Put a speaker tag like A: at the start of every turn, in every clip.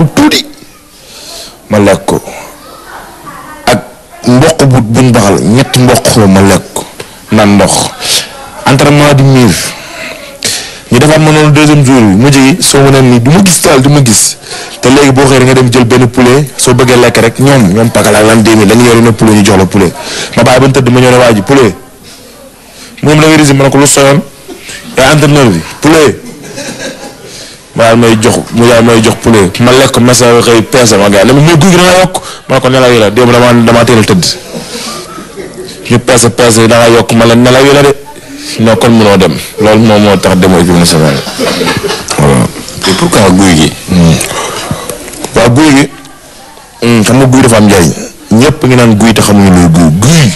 A: bu tuuti ma lekk ko ak mboq bu buñ baxal ñetti mboq ma lekk ko naan ndox entraînement di miir ñu defaat ma noonu deuxième jour bi mujj gi soo ma nee nii du ma gis daal du ma gis te léegi boo xëyee nga dem jël benn poulet soo bëggee lekk rek ñoom pakala ak lan 2000 dañu yore na poulet ñu jox la poulet ma bàyyi ba ñu tëdd ma ñëw ne waa ji poulet moom da ngay résumé ma ne ko lu soyoon yaa entraîneur bi poulet ma daal may jox poulet ma lekk ko mesa xëy peese ma gars ne ma muy guy gi da nga yokk ma ne ko nelaw yi la démb damaa teel a tëdd ñu peese da nga yokk ma la nelaw yi la de non kon mënoo dem loolu moom moo tax demoo équipe nationale voilà.
B: et pourquoi guy gi.
A: waaw guy gi xam nga guy dafa am njariñ ñëpp ngi naan guy te xamuñu luy guy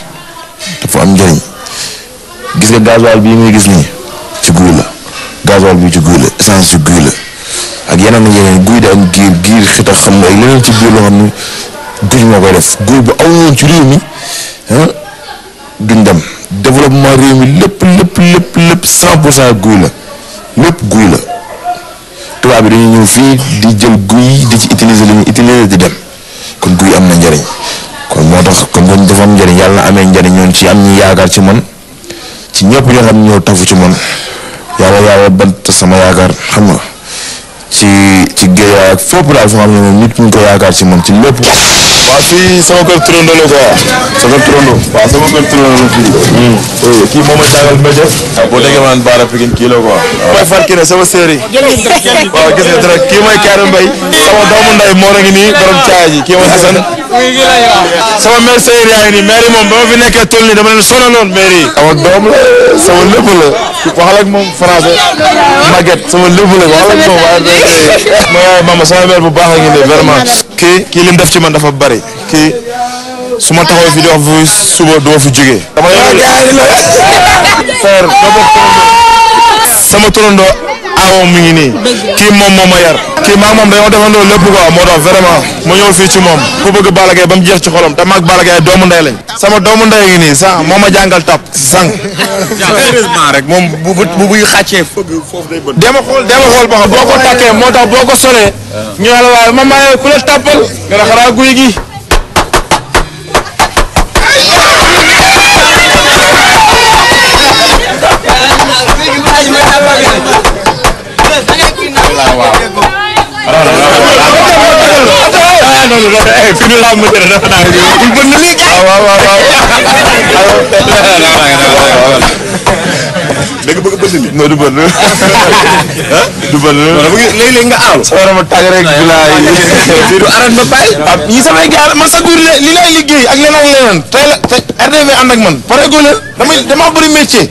A: dafa am njariñ gis nga gasoil bii muy gis nii ci guy la gasoil bi ci guy la essence ci guy la ak yeneen guy da am giir xitax xam nga leneen ci biir loo xam ne guy moo koy def guy bu aw woon ci réew mi duñ dem développement réew mi lépp 100% guy la lépp guy la tubaab bi dañuy ñëw fii di jël guy di ci utiliser li ñuy utiliser di dem kon guy am na njariñ kon moo tax kon ñoom dafa am njariñ yàlla na amee njariñ ñoon ci am ñi yaakaar ci man ci ñëpp ñoo xam ne ñoo tafu ci man yàlla bant sama yaakaar xam nga ci géej ak fépp daal foo xam ne moom nit ñu ko yaakaar ci man ci lépp. waaw fii sama kër turandoo la quoi sama kër turandoo waaw sama kër turandoo la fii. kii moom a jàngal métier. waaw boo déggee maanaam Baara Pikine kii la quoi. waaw mooy Fatou Kiné sama séeri. waaw gis nga dara kii mooy Kaaru Mbaye. sama doomu nday moo ngi nii borom caaya ji kii mooy Assane. sama mère séeri yaa ngi nii mère yi moom ba ma fi nekkee toll nii dama leen sonaloon mère yi. sama doom la sama lépp la waxal ak moom français Maguette sama lépp la waxal ak moom waaye mama sama mère bu baax a ngi nii vraiment. kii li mu def ci man dafa bari kii su ma taxaw fi di wax fi suba doo fi jógee. dama frère sama turandoo aawam mi ngi nii kii moom moo ma yar kii maag moom dañoo defandoo lépp quoi moo tax vraiment mu ñëw fii ci moom ku bëgg Balla Gaye ba mu jeex ci xolam te maag Balla Gaye doomu ndey lañ sama doomu ndey ngi nii sax moo ma jàngal tap sang sérieusement rek moom bu buy xàccee foofu day bët dema xool ba xam boo ko takkee moo tax boo ko solee ñu la waaye ma maye ku la tàppal nga la xaraa guy gi fi ñu laa mënte dafa naa il bëgg na lii waaw dëgg bëgg bëgg ni non du bëgg du bëgg léeg-léeg nga aal sa waram tag rek bilaay fi du arat ba bay ñi samay gaar man sa guur li lay liggéey ak leneen tey la RDV ànd ak man pare go leen dama bëri métier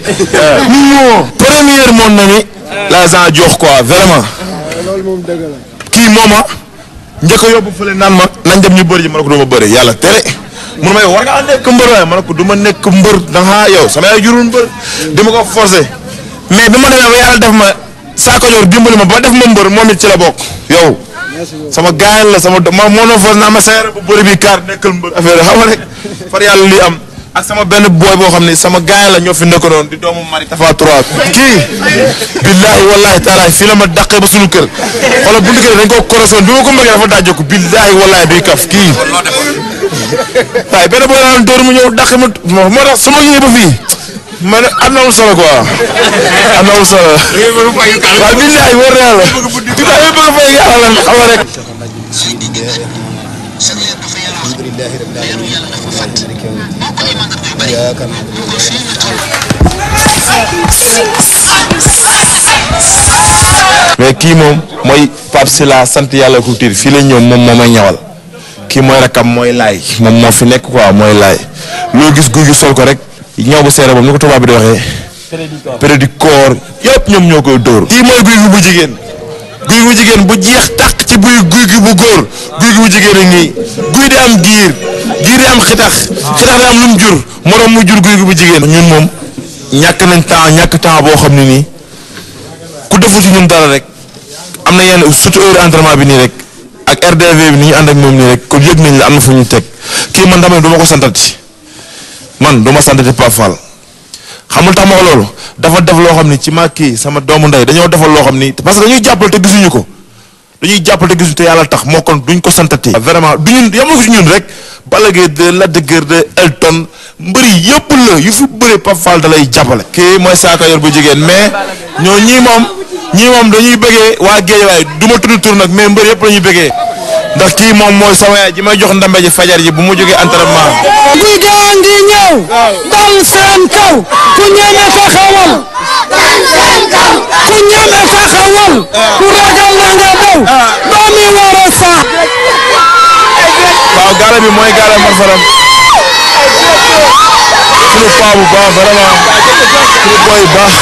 A: ñu première monde na ni la gens jox quoi vraiment kii mooma njëkk a yóbbu fële naan ma nañ dem ñu bëri ji ma ne ko du ma bëri yàlla tere mun ma yow war ngaa nekk mbër waaye ma ne ko du ma nekk mbër danga yow sama yaay jurul mbër dama ko forcé mais bi ma demee ba yàlla def ma saako joor dimbali ma ba def ma mbër moom it ci la bokk yow sama gaañ la sama moo na force naa ma seere bu bëri bi kaar nekkal mbër affaire xam nga rek far yàlla lii am ak sama benn booy boo xam ne sama gaañ la ñoo fi nekk noonu di doomu mari Tafa 3 kii billahi wallahi taala fii la ma dàqee ba suñu kër xoolal buntu kër dañ ko korosoon bi ma ko mbëggee dafa dajjo ko billahi wallahi duy kaf kii waaye benn booy naan dóor mu ñëw dàqee ma moo tax sama ñëwee ba fii ma ne am na wul solo quoi am na wul solo waaw billahi war na yàlla di ko bëgg a fay yàlla la xam nga rek alhamdulillahi rabbil alamin mais kii moom mooy Pape Sylla sant yàlla ku tiir fii la ñëw moom moo may ñawal kii mooy rakam mooy laay moom moo fi nekk quoi mooy laay loo gis guy gi sol ko rek ñaw bu seere boobu ni ko tubaab bi di waxee période du corps yëpp ñoom ñoo koy dóor kii mooy guy gi bu jigéen bu jeex tàq ci buy guy gi bu góor guy gi bu jigéen a nii guy di am giir di am xitax di am lu mu jur moroom mu jur guy gi bu jigéen ñun moom ñàkk nañ ñàkk temps boo xam ne nii ku defu ci ñun dara rek am na yenn surtout heure entraînement bi nii rek ak RDV bi ni ñu ànd ak moom nii rek kon yëg nañ la am na fu ñu teg kii man dama ne du ma ko santati man du ma santati Pape Fall xamul tax ma ko loolu dafa def loo xam ni ci ma kii sama doomu ndey dañoo defal loo xam ni parce que dañuy jàppal te gisuñu ko dañuy jàppale gisuñu te yàlla tax moo kon duñ ko santati. vraiment du ñun yamul ko si ñun rek Balla Gaye de Lac de Guiers de Elton mbëri yëpp la yu fi bëre Pape Fall da lay jàppale. kii mooy saaka yor bu jigéen mais ñoo ñii moom dañuy bëggee waa Guédiawaye du ma tudd tur nag mais mbëri yëpp la ñuy bëggee ndax kii moom mooy sama yaay ji may jox ndambe ji fajar ji bu mu jógee entraînement.
B: guy gaa ngi ñëw. dal seen kaw. ku ñeme taxawal. ku ñeme taxawal. ku ragal na nga daw. doomi war a sax.
A: waaw gaale bi mooy gaale Marfaram. sunu paa bu baax vraiment. sunu boy baax.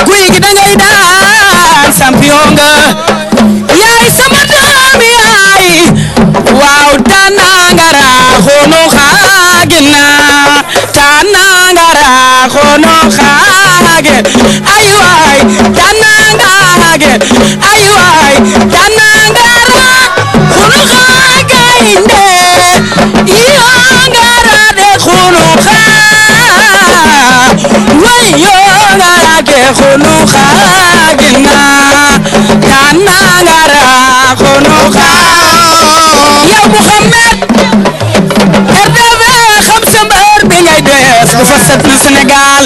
B: guy gi dangay daan champion nga yaay sama doom yaay waaw tanangara xono xaagina tanangara xono xaage ay waay tanangage ay waay tanangara xono xaaginde iyo ngara de xono xaag wayo khunu khagina tanangara khunu khag ya Muhammad RDV xam sa mbër bi ngay des bu fa set na Sénégal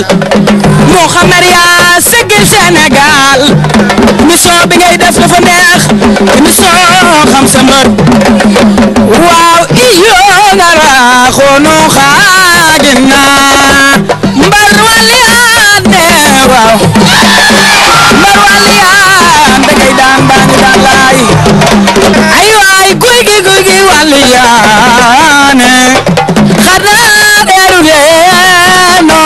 B: Muhammad ya sigil Sénégal mission bi ngay def dafa neex mission xam sa mbër waaw iyo ngara khunu khagina mbar waliane waaw mbar waliyaan dangay daan baani daan laay ay waay guy gi waliyaane xanaa deeru leeno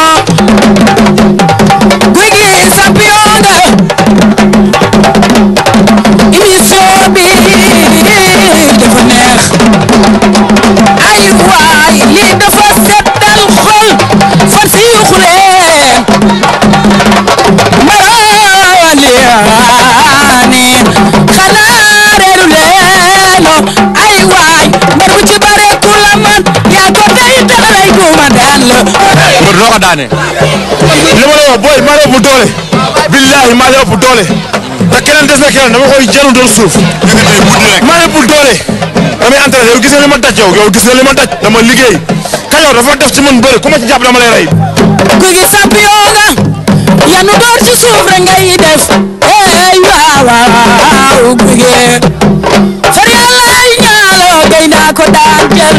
B: guy gi champion nga émission bi dafa neex ay waay lii dafa seddal xol far si yu xuleen marwaliyaani xanaa reeru leeno ay waay mbar bu ci bare ku la man yaa ko day taxalay duma daan la
A: mbër doo ko daane li ma la wax booy maa la ëpp doole billahi maa la ëpp doole te keneen des na keneen dama koy jëlu doon suuf maa la ëpp doole damay entraîné yow gis nga li ma daj yow gis nga li ma daj dama liggéey Kajoor dafa def ci man bëri ku ma ci jàpp dama lay rey
B: guy gi champion nga yanu door ci suuf rek ngay def ey waaw guy gi far yàlla ay ñaalo gay naa ko daan jël